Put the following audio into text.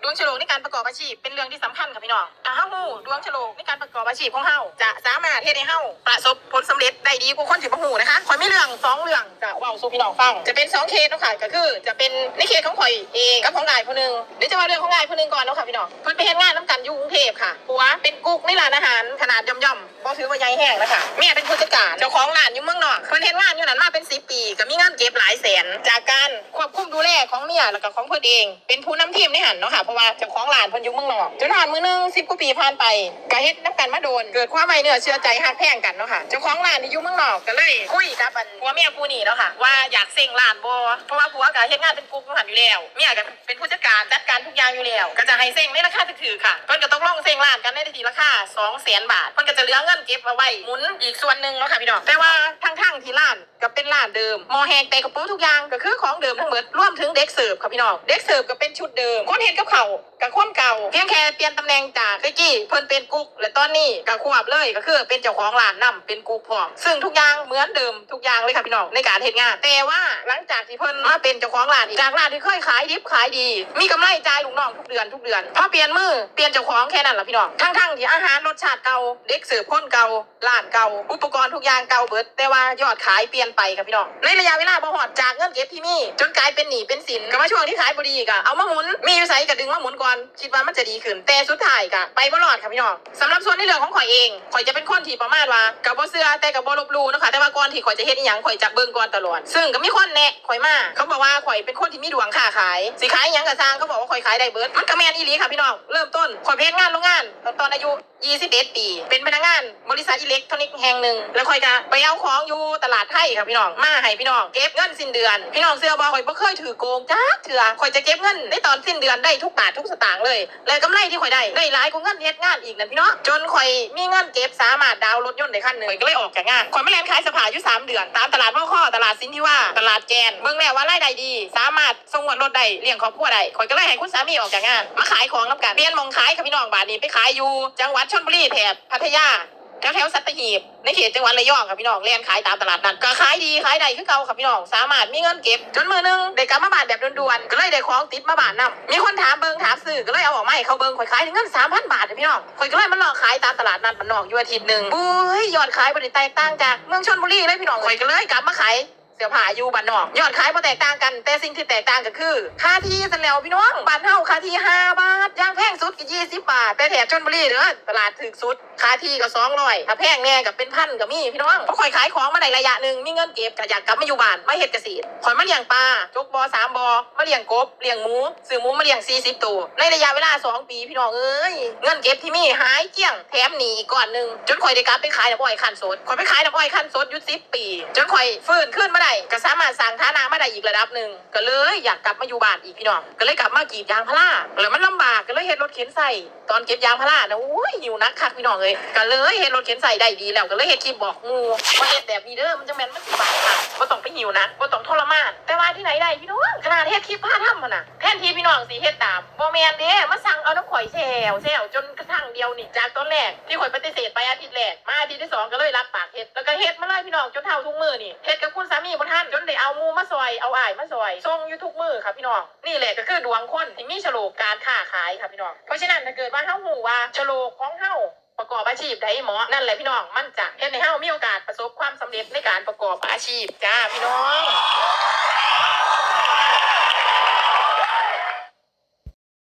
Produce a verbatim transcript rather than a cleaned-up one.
ดวงฉลกในการประกอบอาชีพเป็นเรื่องที่สำคัญค่ะพี่น้อง ถ้าเฮาฮู้ดวงฉลกในการประกอบอาชีพของเฮา จะสามารถเฮ็ดให้เฮาประสบผลสำเร็จได้ดีกว่าคนที่บ่ฮู้นะคะ ข้อยมีเรื่องสองเรื่องจะเว้าสู่พี่น้องฟัง จะเป็นสองเคสเนาะค่ะ ก็คือจะเป็นในเคสของข้อยเองกับของอ้ายผู้หนึ่ง เดี๋ยวจะว่าเรื่องของอ้ายผู้หนึ่งก่อนเนาะค่ะพี่น้อง เพิ่นไปเฮ็ดงานนำกันอยู่กรุงเทพฯค่ะ ผัวเป็นกุ๊กในร้านอาหารขนาดย่อมๆ บ่ถือว่าใหญ่แฮงนะคะ เมียเป็นผู้จัดการ เจ้าของร้านอยู่เมืองนอก เพิ่นเฮ็ดงานอยู่นั่นมาเป็นสิบปี ก็มีเงินเก็บหลายแสน จากการควบคุมดูแลของเมียแล้วก็ของเพิ่นเอง เป็นผู้นำทีมในหั่นเนาะค่ะ เพราะว่าเจ้าของร้านเพิ่นอยู่เมืองนอก จนฮอดมื้อหนึ่ง สิบกว่าปีผ่านไป ก็เฮ็ดนำกันมาโดน เกิดความไว้เนื้อเชื่อใจฮักแพงกันเนาะค่ะ เจ้าของร้านที่อยู่เมืองนอกก็เลยคุยกับอันผัวเมียคู่นี้เนาะค่ะ ว่าอยากเซ้งร้านบ่ เพราะว่าผัวก็เฮ็ดงานเป็นกุ๊กอยู่หั่นอยู่แล้ว เมียก็เป็นผู้จัดการจัดการทุกอย่างอยู่แล้ว ก็จะให้เซ้งในราคาถูกๆค่ะ เพิ่นก็ตกลงเซ้งร้านกันในที่ราคาสองแสนบาท เพิ่นก็จะเหลือเงินเก็บเอาไว้หมุนอีกส่วนหนึ่งเนาะค่ะพี่น้อง แต่ว่าทั้งๆที่ร้านก็เป็นร้านเดิม หม้อแฮง ไต กระโปรง ทุกอย่างก็คือของเดิมทั้งหมด รวมถึงเด็กเสิร์ฟค่ะพี่น้อง เด็กเสิร์ฟก็เป็นชุดเดิม คนเฮ็ดกับข้าวก็คนเก่า เพียงแค่เปลี่ยนตำแหน่งจากแต่กี้เพิ่นเป็นกุ๊ก และตอนนี้ก็ควบเลย ก็คือเป็นเจ้าของร้านนำ เป็นกุ๊กพร้อม ซึ่งทุกอย่างเหมือนเดิมทุกอย่างเลยค่ะพี่น้อง ในการเฮ็ดงาน แต่ว่าหลังจากที่เพิ่นมาเป็นเจ้าของร้านอีก จากร้านที่เคยขายดิบขายดี มีกำไรจ่ายลูกน้องทุกเดือนทุกเดือน พอเปลี่ยนมือ เปลี่ยนเจ้าของแค่นั้นล่ะพี่น้อง ทั้งๆที่อาหารรสชาติเก่า เด็กเสิร์ฟคนเก่า ร้านเก่า อุปกรณ์ทุกอย่างเก่าเบิด แต่ว่ายอดขายเปลี่ยนไปค่ะพี่น้อง ในระยะเวลาบ่ฮอด จากเงินเก็บที่มี จนกลายเป็นหนี้เป็นสิน ก็มาช่วงที่ขายบ่ดีก็เอามาหมุน มีอยู่ไสก็ดึงมาหมุนก่อน คิดว่ามันจะดีขึ้น แต่สุดท้ายก็ไปบ่รอดค่ะพี่น้อง สำหรับส่วนในเรื่องของข้อยเอง ข้อยจะเป็นคนที่ประมาณว่าก็บ่เชื่อแต่ก็บ่ลบหลู่เนาะค่ะ แต่ว่าก่อนที่ข้อยจะเฮ็ดอิหยัง ข้อยจะเบิ่งก่อนตลอด ซึ่งก็มีคนแนะข้อยมา เขาบอกว่าข้อยเป็นคนที่มีดวงค้าขาย สิขายอิหยังก็ซ่าง เขาบอกว่าข้อยขายได้เบิด มันก็แม่นอีหลีค่ะพี่น้อง เริ่มต้นข้อยไปเฮ็ดงานโรงงาน ตอนอายุ ยี่สิบเอ็ดปี เป็นพนักงานบริษัทอิเล็กทรอนิกส์แห่งหนึ่ง แล้วข้อยก็ไปเอาของอยู่ตลาดไทยค่ะพี่น้อง มาให้พี่น้องเก็บเงินสิ้นเดือน พี่น้องเชื่อบ่ ข้อยบ่เคยถืกโกงจักเทื่อ ข้อยจะเก็บเงินในตอนสิ้นเดือนได้ทุกบาททุกสตางค์เลย และกำไรที่ข้อยได้ ได้หลายกว่าเงินเฮ็ดงานอีกนั่นพี่น้อง จนข้อยมีเงินเก็บสามารถดาวน์รถยนต์ได้คันหนึ่ง ข้อยก็เลยออกจากงาน ข้อยมาแล่นขายเสื้อผ้าอยู่สามเดือน ตามตลาด มค ตลาดสินธิวา ตลาดแกน เบิ่งแล้วว่ารายได้ดี สามารถส่งงวดรถได้ เลี้ยงครอบครัวได้ ข้อยก็เลยให้คุณสามีออกจากงาน มาขายของนำกัน เปลี่ยนหม่องขายค่ะพี่น้อง บาดนี้ไปขายอยู่จังหวัดชลบุรี แถบพัทยา แถวแถวสัตหีบ ในเขตจังหวัดระยองค่ะพี่น้อง แล่นขายตามตลาดนัด ก็ขายดีขายได้คือเก่าค่ะพี่น้อง สามารถมีเงินเก็บ จนมื้อหนึ่งได้กลับมาบ้านแบบด่วนๆ ก็เลยได้ของติดมาบ้านนำ มีคนถามเบิ่งถามซื้อ ก็เลยเอาออกมาให้เขาเบิ่ง ข้อยขายได้เงินสามพันบาทเลยพี่น้อง ข้อยก็เลยมาลองขายตามตลาดนัดบ้านนอกอยู่อาทิตย์หนึ่ง โอ้ย ยอดขายบ่ได้แตกต่างจากเมืองชลบุรีเลยพี่น้อง ข้อยก็เลยกลับมาขายเสื้อผ้าอยู่บ้านนอก ยอดขายบ่แตกต่างกัน แต่สิ่งที่แตกต่างก็คือ ค่าที่ซั่นแหล้วพี่น้อง บ้านเฮาค่าที่ห้าบาท อย่างแพงสุดก็ยี่สิบบาท แต่แถบชลบุรีเด้อ ตลาดถูกสุด ค่าที่ก็สองร้อย ถ้าแพงแน่ก็เป็นพันก็มีพี่น้อง พอข้อยขายของมาได้ระยะหนึ่ง มีเงินเก็บ ก็อยากกลับมาอยู่บ้าน มาเฮ็ดเกษตร ข้อยมาเลี้ยงปลา จกบ่อสามบ่อ มาเลี้ยงกบ เลี้ยงหมู ซื้อหมูมาเลี้ยงสี่สิบโต ในระยะเวลาสองปีพี่น้องเอ้ย เงินเก็บที่มีหายเกลี้ยง แถมหนี้อีกก้อนหนึ่ง จนข้อยได้กลับไปขายน้ำอ้อยคั้นสด ข้อยไปขายน้ำอ้อยคั้นสดอยู่สิบปี จนข้อยฟื้นคืนมาได้ ก็สามารถสร้างฐานะมาได้อีกระดับหนึ่ง ก็เลยอยากกลับมาอยู่บ้านอีกพี่น้อง ก็เลยกลับมากรีดยางพารา แล้วมันลำบาก ก็เลยเฮ็ดรถเข็นใช้ ตอนเก็บยางพารานะ โอ้ย หิ้วหนักคักพี่น้องเอ้ย ก็เลยเฮ็ดรถเข็นใช้ได้ดีแล้ว ก็เลยเฮ็ดคลิปบอกหมู่ ว่าเฮ็ดแบบนี้เด้อ มันจั่งแม่นมันสิบาดคัก บ่ต้องไปหิ้วหนัก บ่ต้องทรมาน แต่ว่าที่ไหนได้พี่น้อง ขนาดเฮ็ดคลิปพาทำหั่นน่ะ แทนที่พี่น้องสิเฮ็ดตาม บ่แม่นเด้ มาสั่งเอานำข้อยแซวแซว จนกระทั่งเดี๋ยวนี้ จากตอนแรกที่ข้อยปฏิเสธไปอาทิตย์แรก มาอาทิตย์ที่สองก็เลยรับปากเฮ็ด แล้วก็เฮ็ดมาเลยพี่น้อง จนเฒ่าทุกมื้อนี่ เฮ็ดกับคุณสามีบ่ทัน จนได้เอาหมู่มาซอย เอาอ้ายมาซอย ส่งอยู่ทุกมื้อค่ะพี่น้อง นี่แหละก็คือดวงคนที่มีฉลกการค้าขายค่ะพี่น้อง เพราะฉะนั้นถ้าเกิดว่าเฮาฮู้ว่าฉลกของเฮาประกอบอาชีพใดเหมาะ นั่นแหละพี่น้อง มันจะเฮ็ดให้เฮามีโอกาสประสบความสำเร็จในการประกอบอาชีพจ้าพี่น้อง